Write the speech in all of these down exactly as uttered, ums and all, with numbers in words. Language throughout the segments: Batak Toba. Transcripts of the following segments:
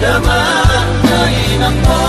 Damang na inang on.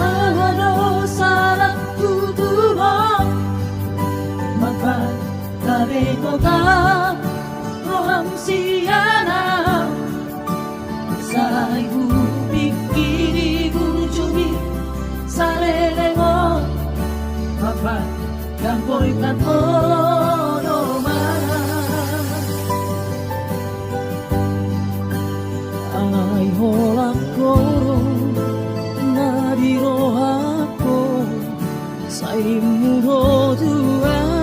Aha do salahku tu ho? Mambahen gabe kota roham sian ahu. Sai hupingkiri burjumi saleleng on, mambahen dang boi tan ho do ma. Ai holan ho do na di rohangku, sai muro tu ahu.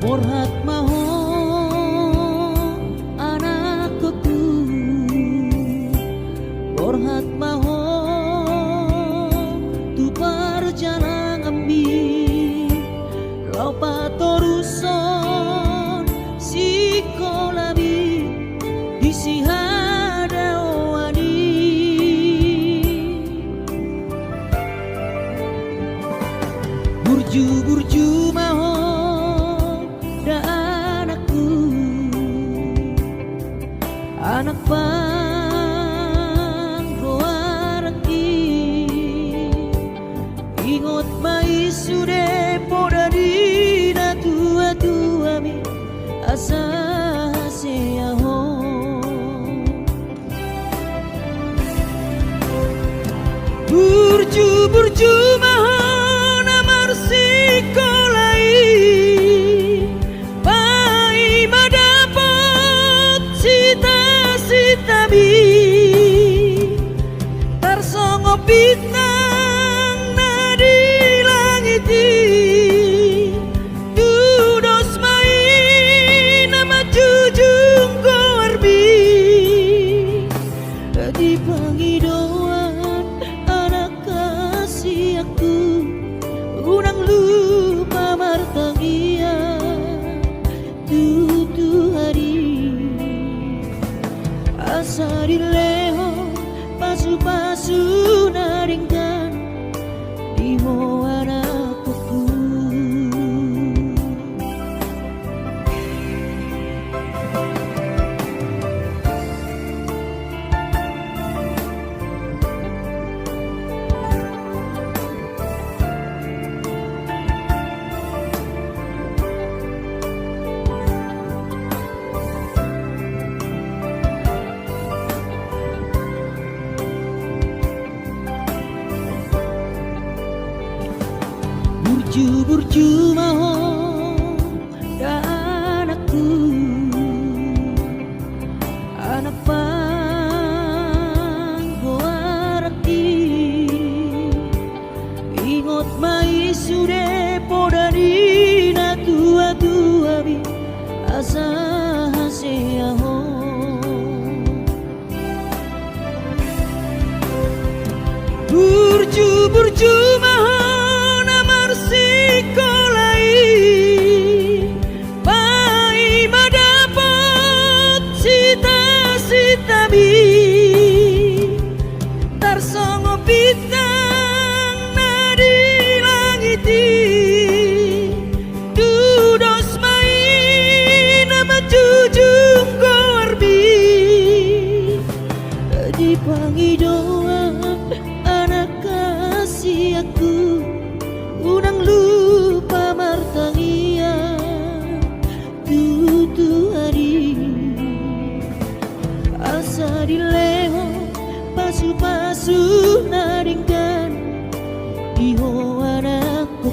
Borhat ma ho anakku, borhat ma ho tu parjalanganmi, laho patorushon sikolami di sihadaoan i. Burju-burju ma ho da anakku, anak panggoarangki. Ingot ma i sude poda ni natua-tuami asa hasea ho. Burju-burju ma ho na marsikola i, paima dapot sita-sitami, tarsongon bintang na di langit i. Tudos ma i na manjujung goarmi di pangidoan anak hasianku, unang lupa martangiang tu Tuhan i. Asa dilehon pasu-pasu na denggan di ho anakku. Burju-burju ma ho da anakku, anak panggoarangki. Ingot ma i sude poda ni natua-tuami asa hasea ho. Burju-burju ma ho na marsikola i, paima dapot sita-sitami, tarsongon bintang na di langit i. Tudos ma i na manjujung goarmi di pangidoan anak hasianku, unang lupa martangiang tu Tuhan i. Asa dilehon pasu-pasu na denggan di ho anakku.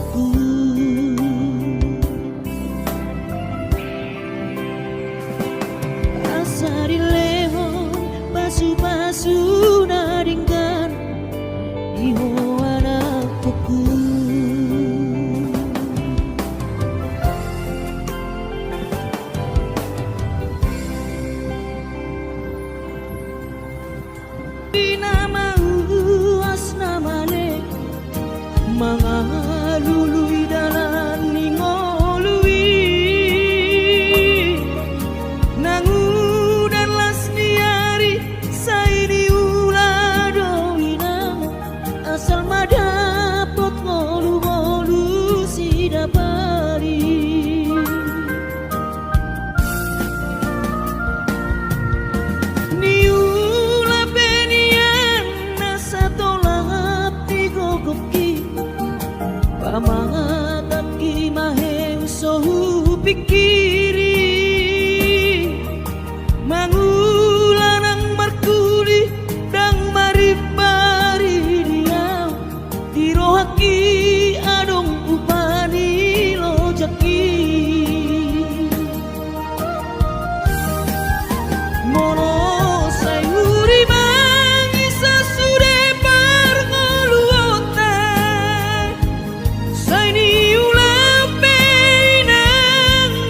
Asa dilehon pasu-pasu na denggan di ho anakku. Di na mauas na male mangalului dalan ni ngolu i, nang udan las ni ari sai niula do inang, asal ma dapot ngolu-ngolu sidapari. Niula pe nian na satolap di gogongki, pamatangki ma heu so hupingkiri. Mangula nang markuli ndang marimbari di au, di rohangki adong upa ni lojangki. Molo sai hurimangisa sude parngoluonta, sai niula pe inang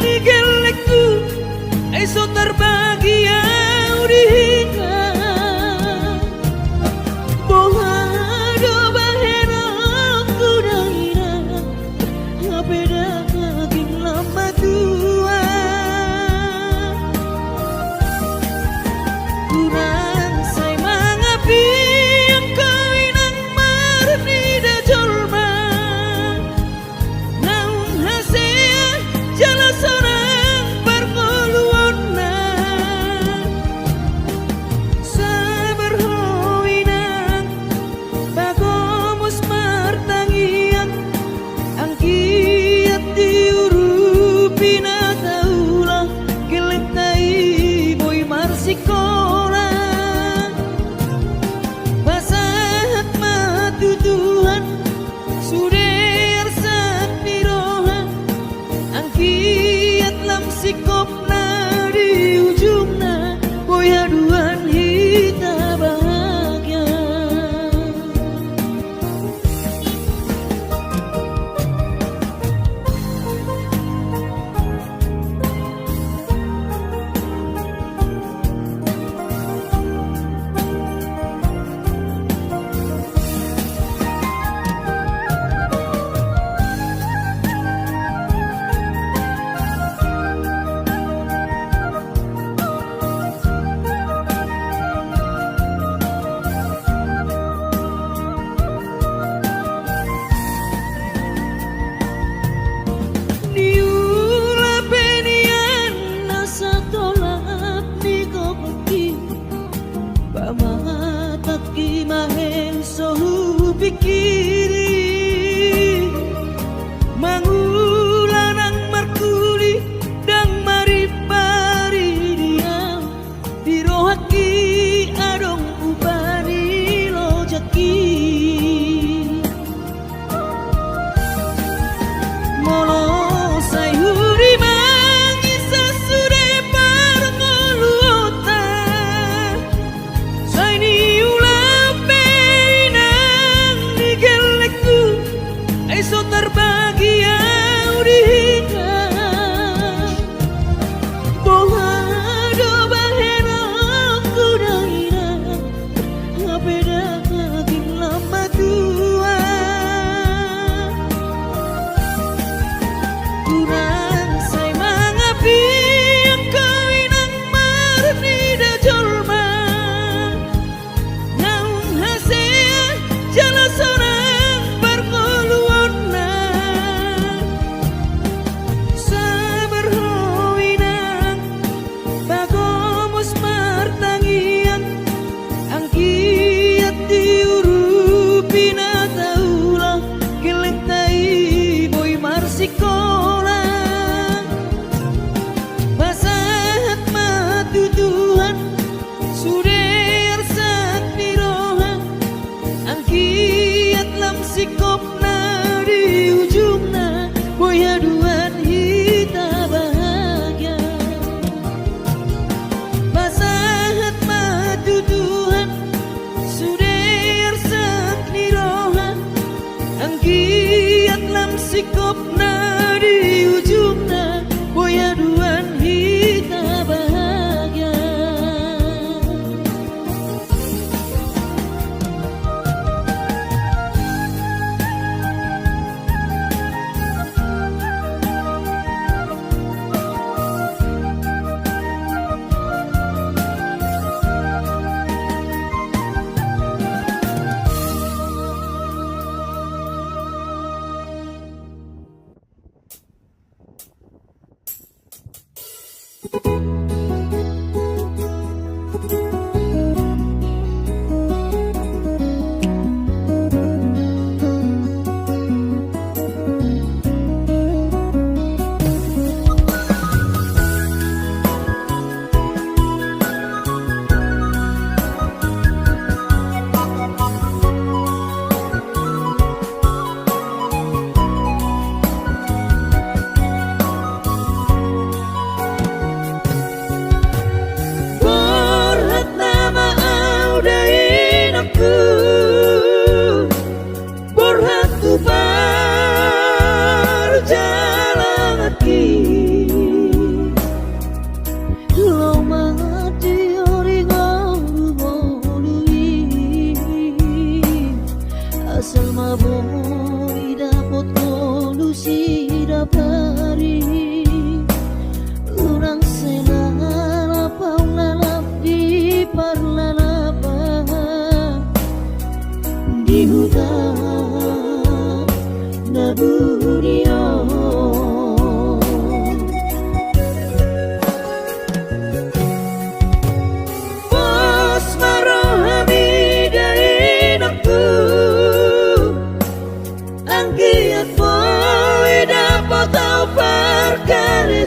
pinataula, gellengta i boi marsikola. Pasahat ma tu Tuhan sude arsak ni roha, anggiat lam singkop na di ujungna, boi haduan hita bahagia. Niula pe nian na satolap ni gokhonki, pamatangki ma he so hupingkiri. Mangula nang markuli, ndang marimpari di au, di rohangki adong upa ni lojangki. Molo sai hurimangi sasude parngoluonta, sai niula pe inang ni gellengku, ai so tarbagi au di hita. Boha do bahenonku da inang, hape da gin lam matua. Unang sai mangapian ho inang marnida jolma, naung hasea jala sonang parngoluonna. Sabar ho inang, pagomos martangiang, anggiat diurupi na taula, gellengta i boi marsikola. Pasahat ma tu Tuhan sude arsak ni roha, anggiat lam singkop na di ujungna, boi haduan hita bahagia. Pasahat ma tu Tuhan sude arsak ni roha, anggiat lam singkop na di ujungna, boi haduan hita bahagia.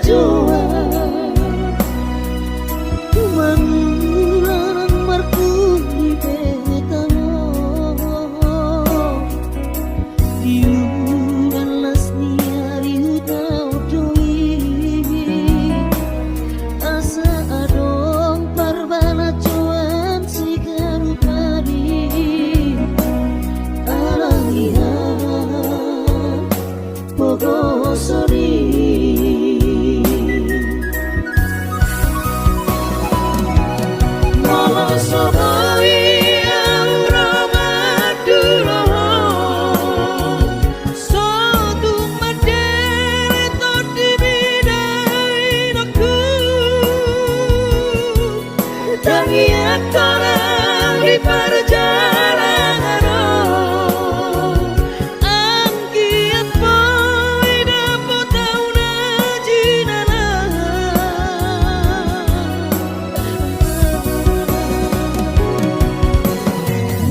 Joa, mangulang marpudi pe tano. Di ulaon las ni ari hutaon do i, asa adong parbalajoan siganup ari. Alani i, pogoson i. Molo so boi au ro mandulohon, so tung mandele tondi mida inongku. Tangiangkon au di parjalanan on, anggiat boi dapot au na jinalahan.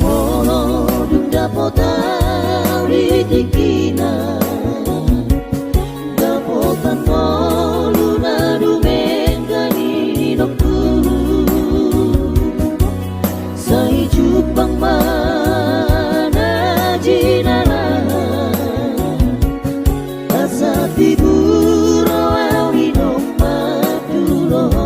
Molo dung dapot au di tingkina, dapotan ngolu na dumenggan inongku. Sai jumpang ma na jinalahan, asa tibu ro au inong mandulohon.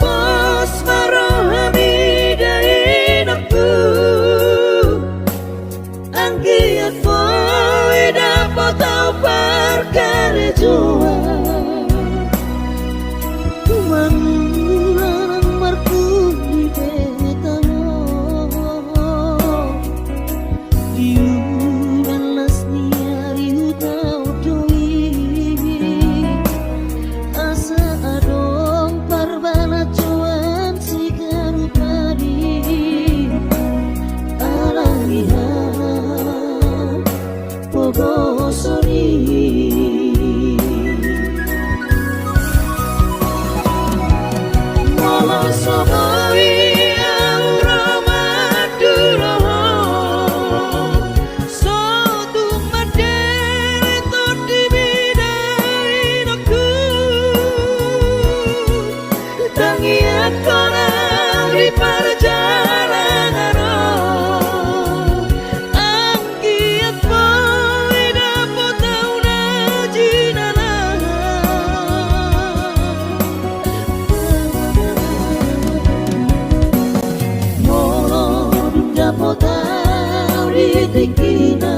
Pos ma roham ida inongku, anggiat boi dapot au parkarejoan. Mangulang marpudi pe tano. Di ulaon las ni ari hutaon do i, asa adong parbalajoan siganup ari. Alani i, pogoson i. Molo so boi au ro mandulohon, so tung mandele tondi mida inongku. Tangiangkon au di parjalanan on, anggiat boi dapot au na jinalahan. Molo dung dapot au di tingkina,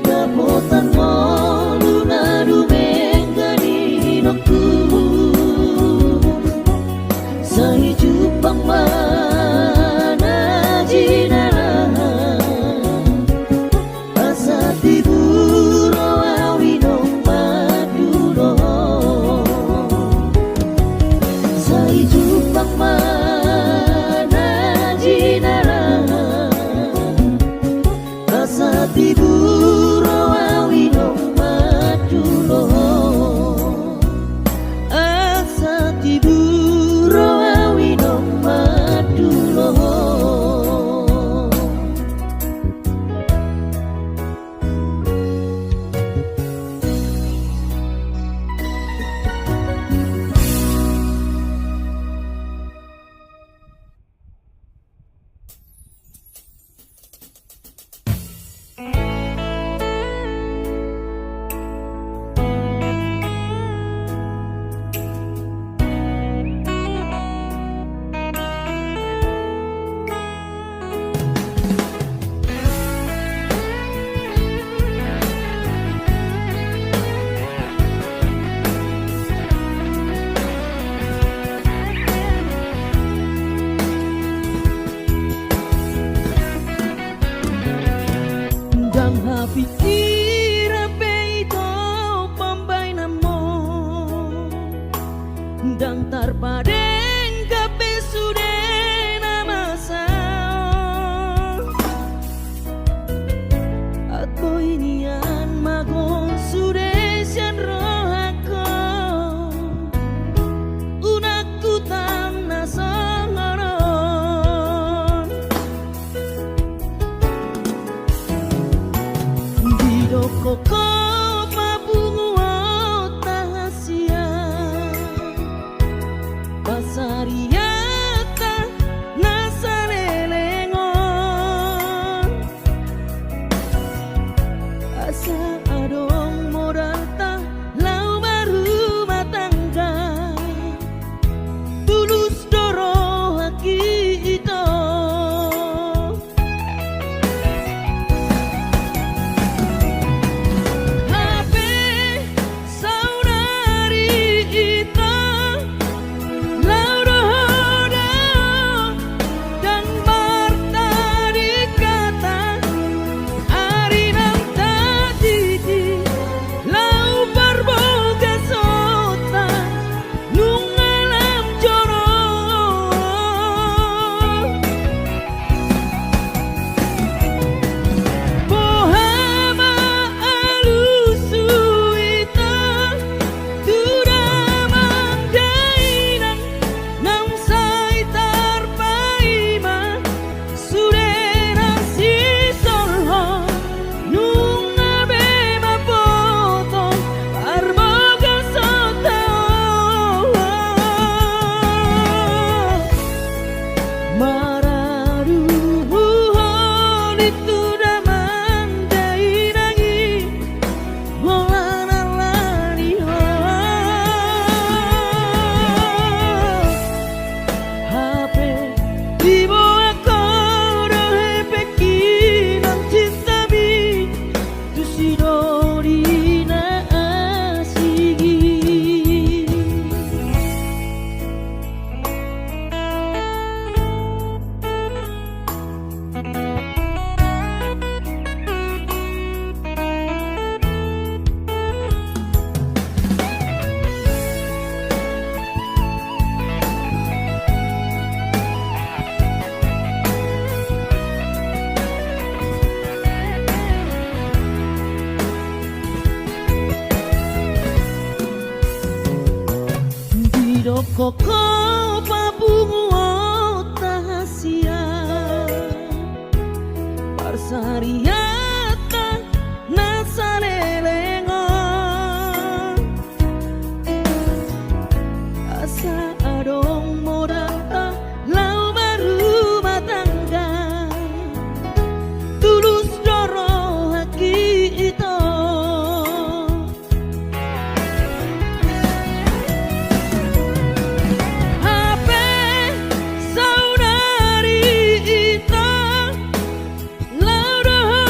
dapotan ngolu na dumenggan inongku. Sai jumpang ma na jinalahan, asa tibu ro au inong mandulohon. Sai jumpang ma na jinalahan, asa tibu ro au inong mandulohon. Asa tibu ro au inong mandulohon. Pikiran pe ito pambahenanmu, ndang tarpadenggan be sude na masa on. Antong nian mago sude sian rohangku, unang hutang na songon on. Didok ho papunguonta hasian, pansarianta na saleleng on. Asa adong modalta laho marrumah tangga, tulus do rohangki ito. Hape saonari ito, laho do ho dao, ndang martading hata, ari nang tatiti laho parbagason, nunga lam jolo. Boha ma alusi ito tu damang dainang, naung sai tarpaima sude na sisolhot, nunga be mamboto parbagason. Maradu buhon i tu damang dainang i, holan ala ni ho. Hape diboan ho do hepengki nang cintami tu si doli na asing i. Didok ho papunguonta hasian, pansarianta na saleleng on. Asa adong modalta laho marrumah tangga, tulus do rohangki ito. Hape saonari ito, laho do ho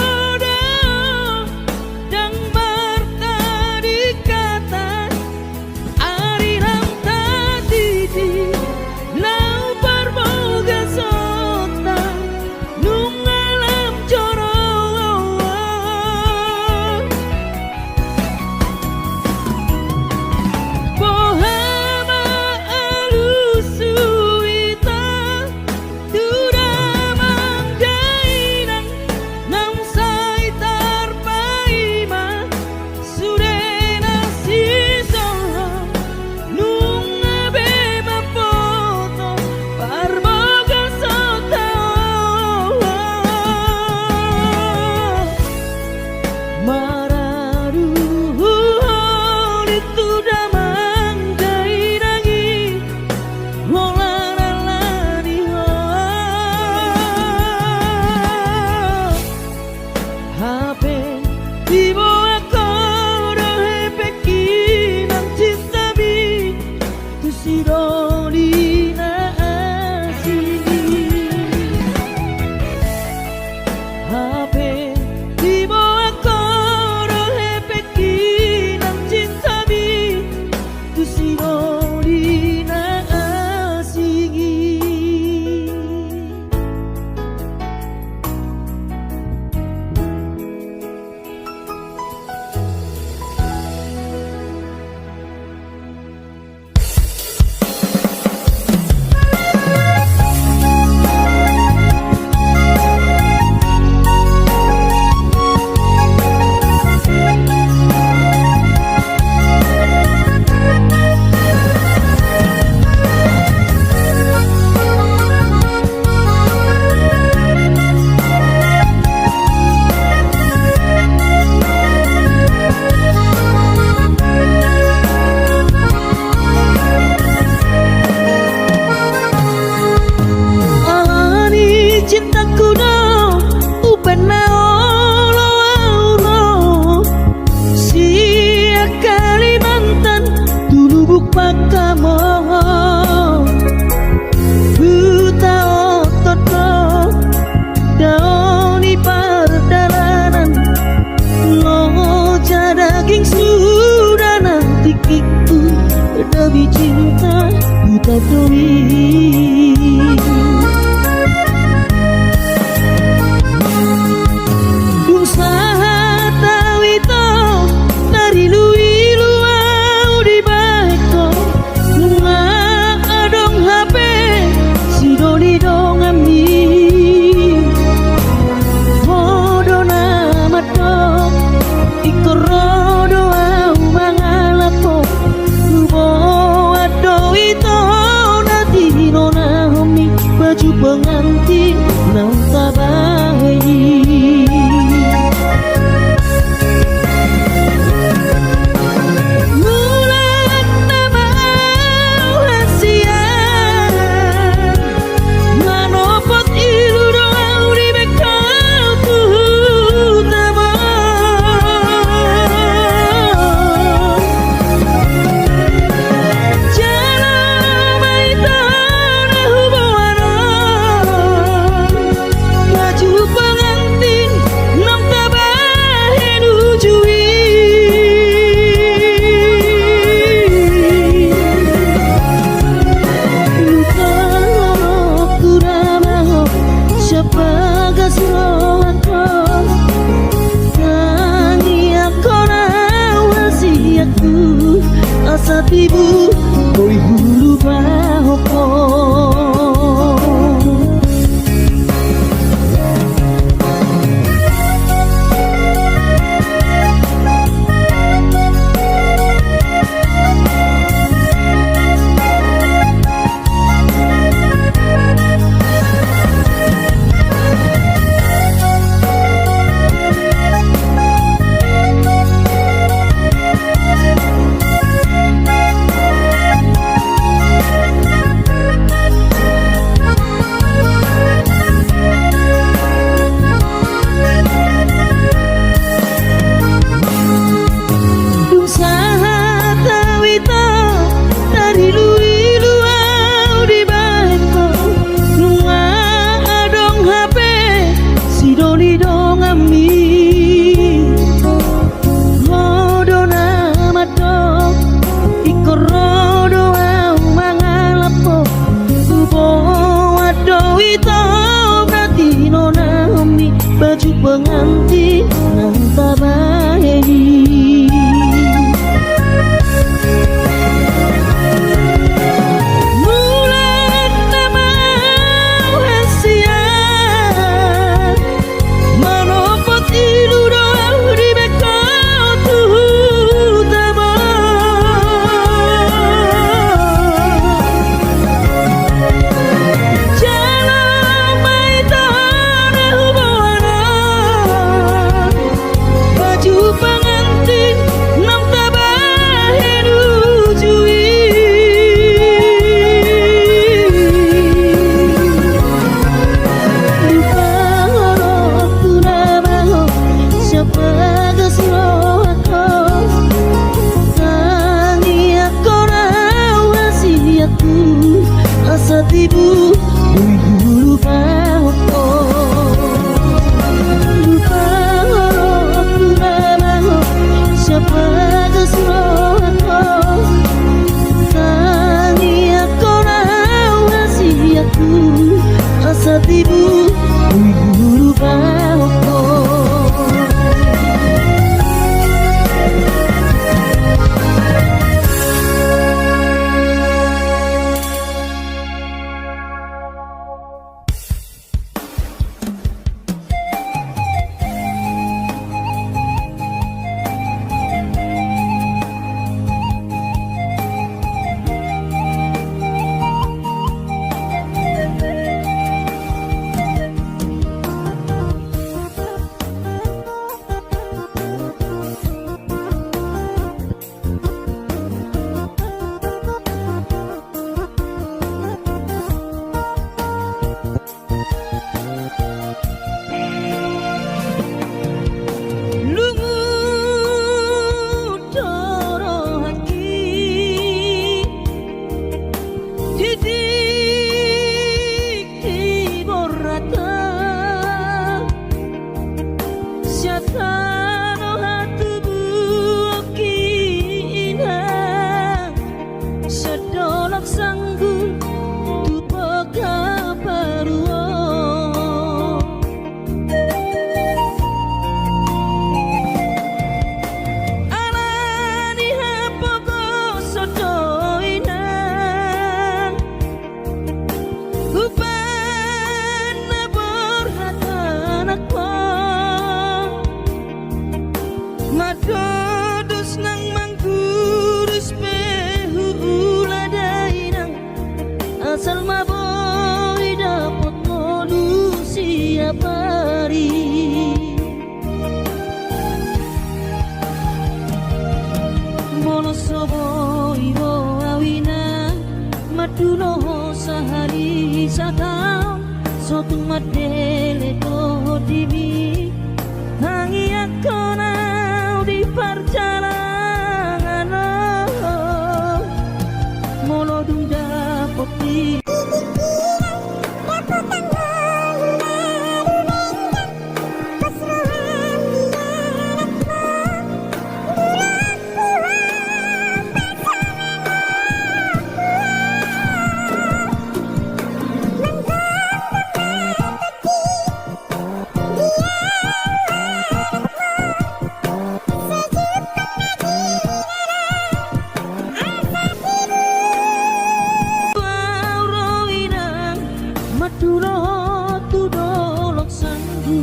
Lebih cinta ku tatui. Dung sahat au ito, tariluilu au dibahen ho. Nunga adong hape sidoli donganmi. Ho do na mandok, ingkon ro do au mangalap ho. Huboan do ito na tinonahonmi, baju pengantin naung tabahen i. Mulak nama au hasian, manopot ilu do au dibahen ho tu huta on. Jala ma ito na huboan on, baju pengantin naung tabahen uju i. Luka ro tu na baho, siap bagas rohangku. Tangiangkon au hasianku, asa tibu boi hulubahen ho. Dung sahat au ito, tariluilu au dibahen ho. Nunga adong hape sidoli donganmi. Ho do na mandok, ingkon ro do au mangalap ho. Huboan do ito na tinonahonmi, baju pengantin naung tabahen i. Mulak nama au hasian, manopot ilu do au dibahen ho tu huta on. Jala ma ito na huboan on, baju pengantin Mari. Molo so boi ro au inang, mandulo ho sahali sataon, so tung mandele dohot dimi, tangiangkon au di parjalangan on. Molo dung dapot di Au ro inang, mandulo ho tu dolok sanggu.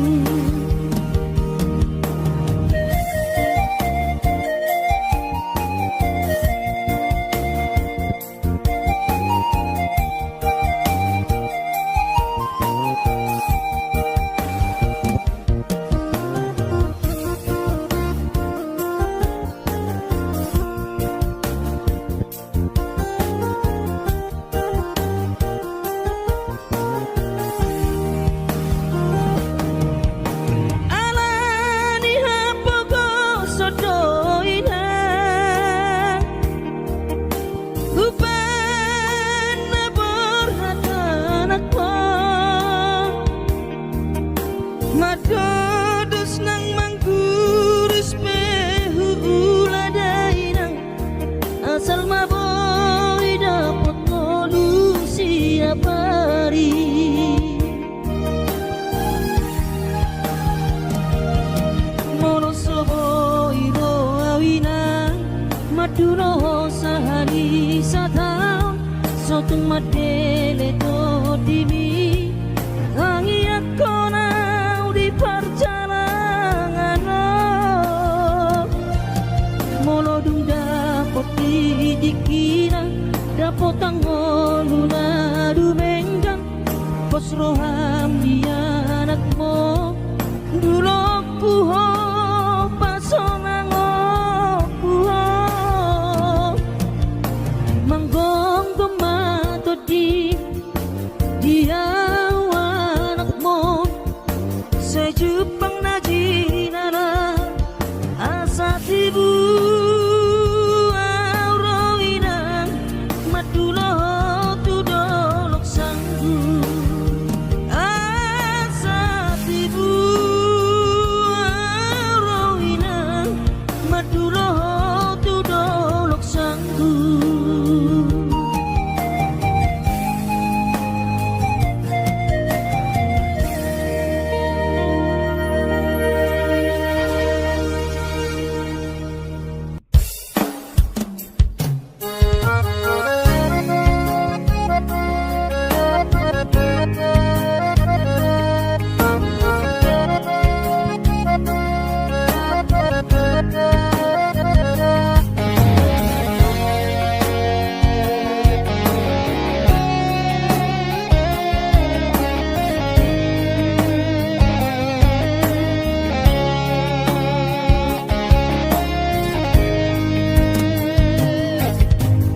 Ala ni hapogoson do inang, hubaen na borhat anakmu. Mandok dos nang manggurus pe huula da inang, asal ma boi dapot ngolu siap ari. Molo so boi ro au inang, mandulo ho sahali sataon, so tung mandele dohot dimi, tangiangkon au di parjalangan on. Molo dung dapot di tingkina, dapotan ngolu na dumenggan, pos roham di anakmu, dulokku ho, pasonangokku ho. Manggomgom ma tondi di au anakmu, sai jumpang na jinala asa tibu. Au ro inang, mandulo ho tu dolok sanggu, asa tibu. Au ro inang, mandulo ho tu dolok sanggu.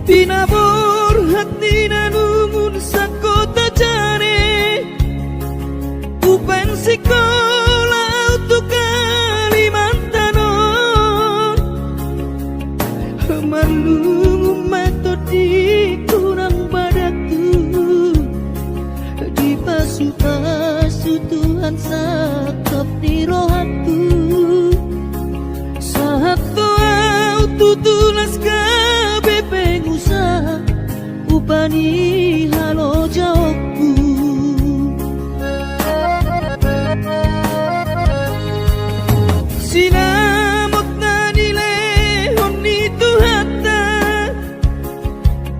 Di na borhat ni na lungun sangkota jane, hubaen sikola au tu Kalimantan on. Marlungun ma tondingku nang badangku, dipasupasu Tuhan sangkap ni rohangku. Sahat do au tutu las gabe pengusaha, upa ni halojaonku. Sinamot na nilehon ni Tuhanta,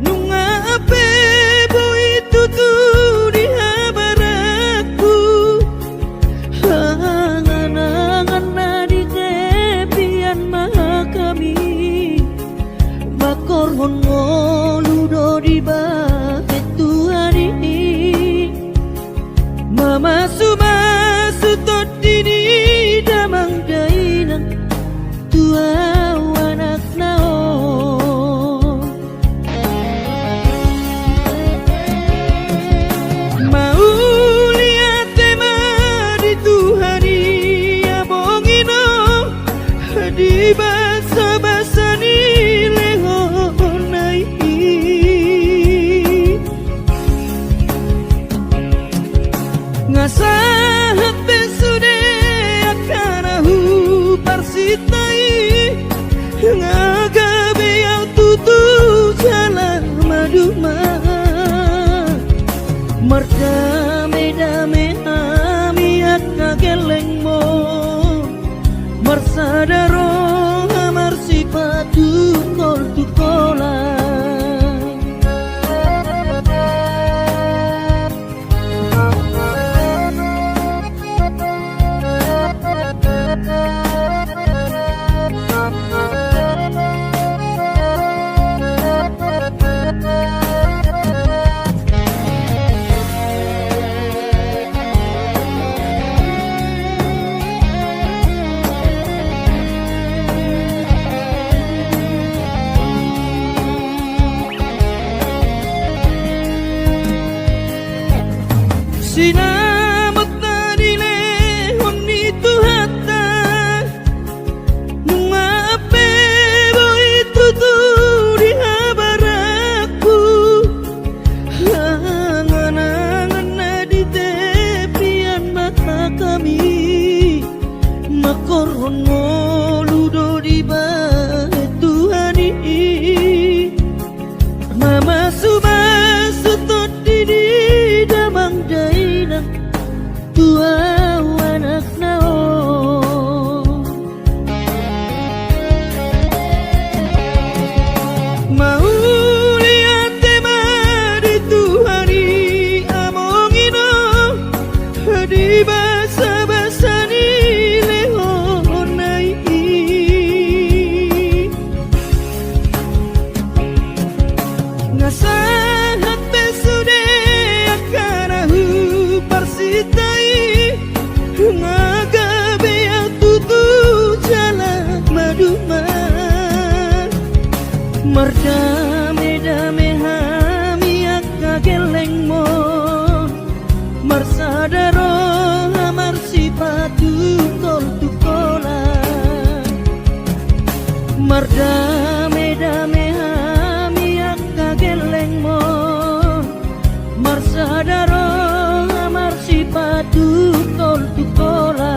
nunga pe boi tutu di habaranku. Angan-angan na di tepian ma hami, mangkorhon ngolu do dibahen Tuhan i. Basa-basa ni lehonna i. Nga sahat be sude angka na huparsinta i. Nga gabe au tutu jala maduma. Mardame-dame hami angka gellengmon. Marsada roha marsipatu tol tu kola. Sinamot na nilehon ni Tuhanta. Nunga pe boi tutu di habarangku. Angan-angan na di tepian mata hami. Mangkorhon ngolu do dibahen Tuhan i. Mamasu-masu tondi ni damang dainang. Tu ahu anakna on. Mauliate ma di Tuhan i amang inang, di basa-basa ni lehonna i. Nga sahat be sude angka na huparsinta i. Nga gabe au tutu jala maduma. Mardame-dame hami angka gellengmon. Marsada roha marsipatu tol tu kola. Mardame-dame hami angka gellengmon. Marsada roha marsipatu tol tu kola.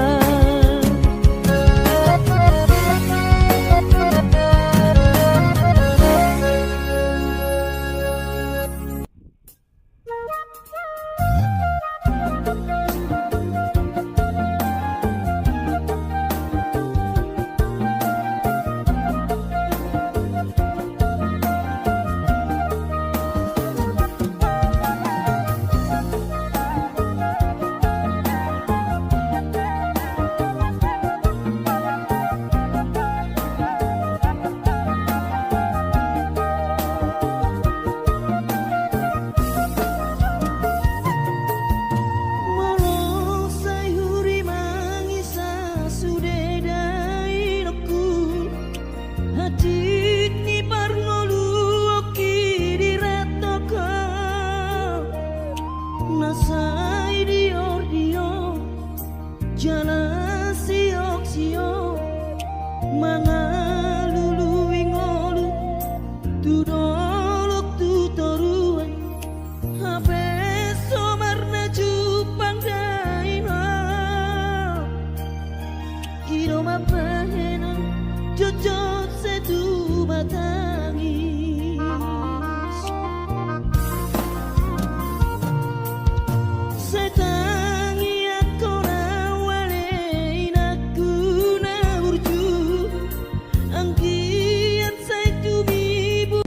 Molo sai hurimangi sa sude dainangku, hansit ni parngoluonki dirantok ho. Na sai dior-dior jala siok-siok mangalului ngolu tu dolok tu toruan. Hape somarna jumpang dainang, i do mambahen au jotjot sai tumatangis. Sai tangiangkon au ale inangku na burju, anggiat sai tumibu.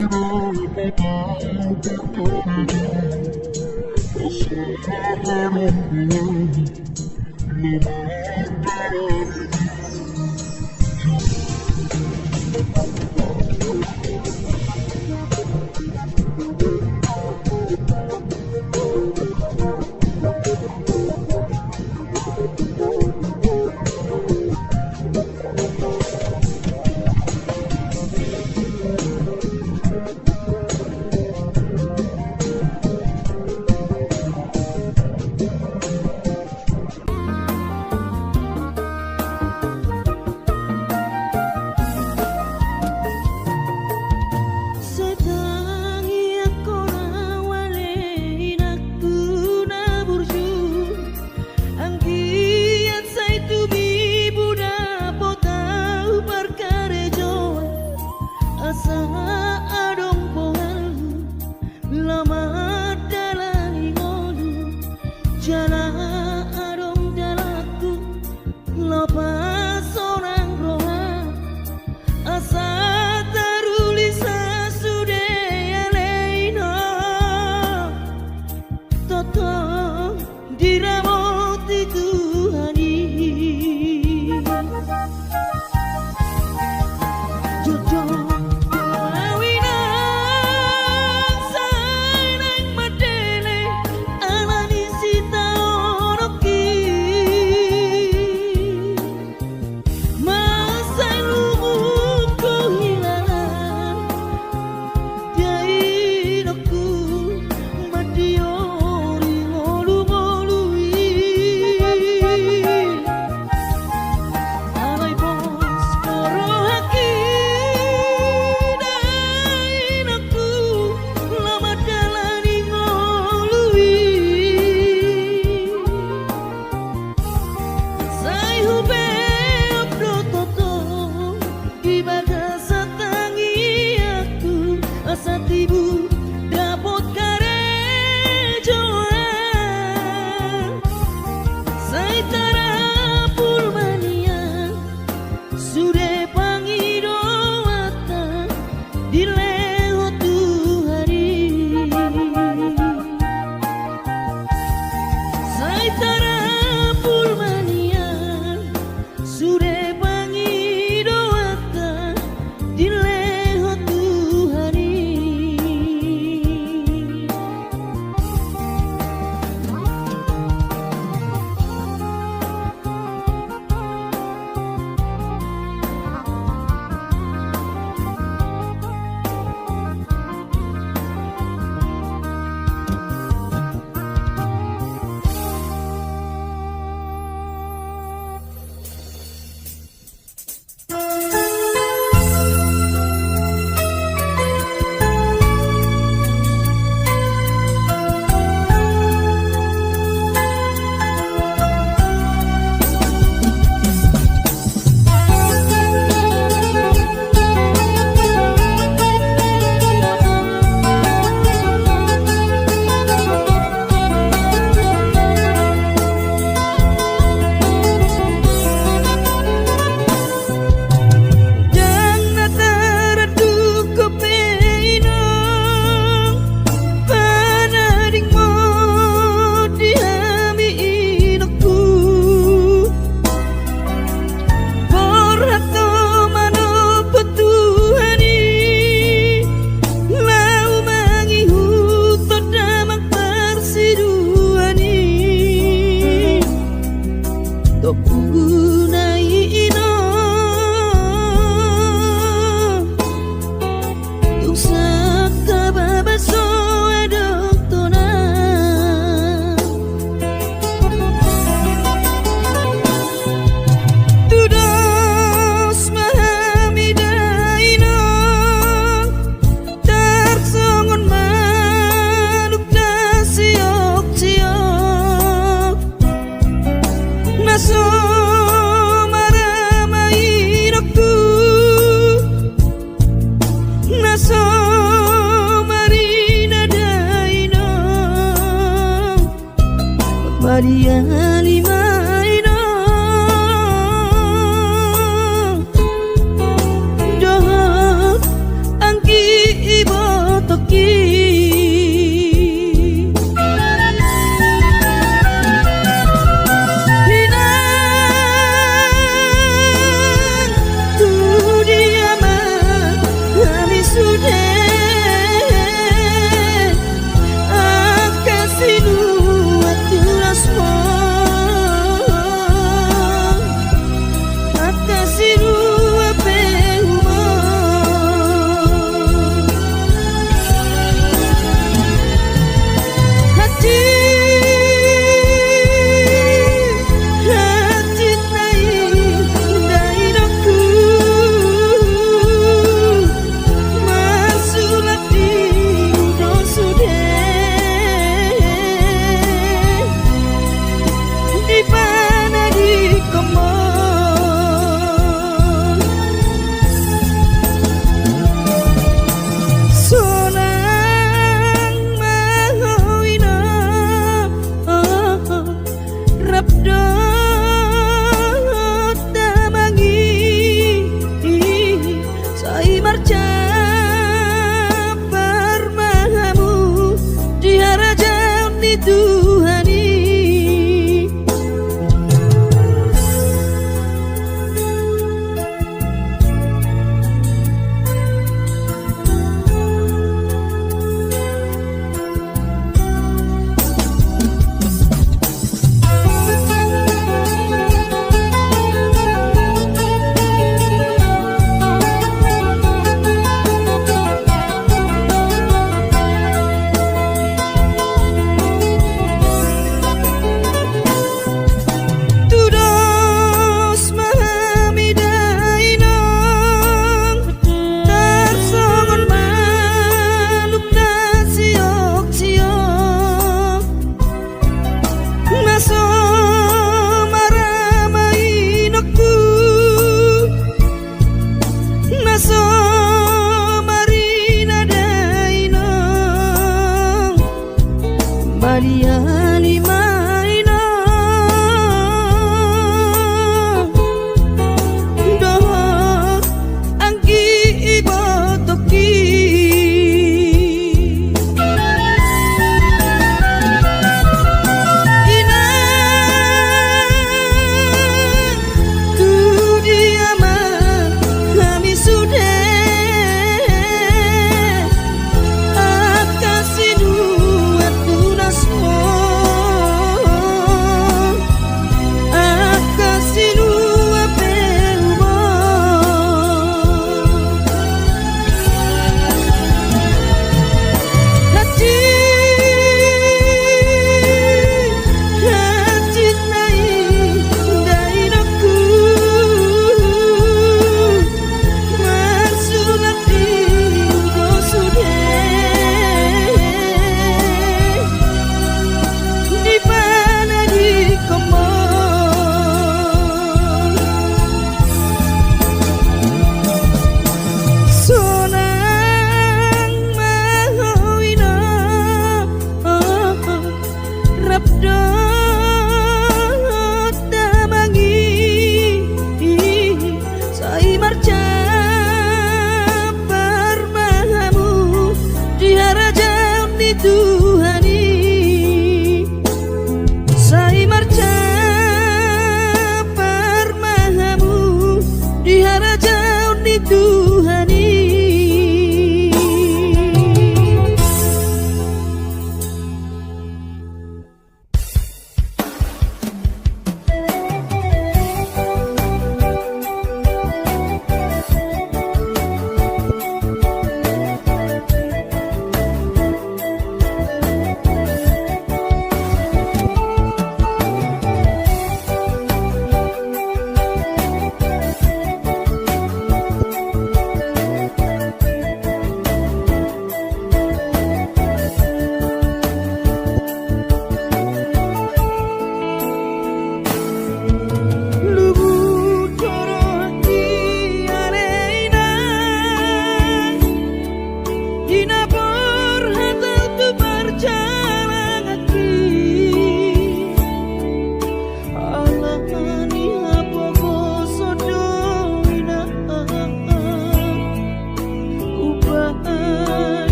Tompuna i, inong, dung sangkababa so adong tona. Tudos ma hami da, inong, tarsongon manuk na sioksiok, na so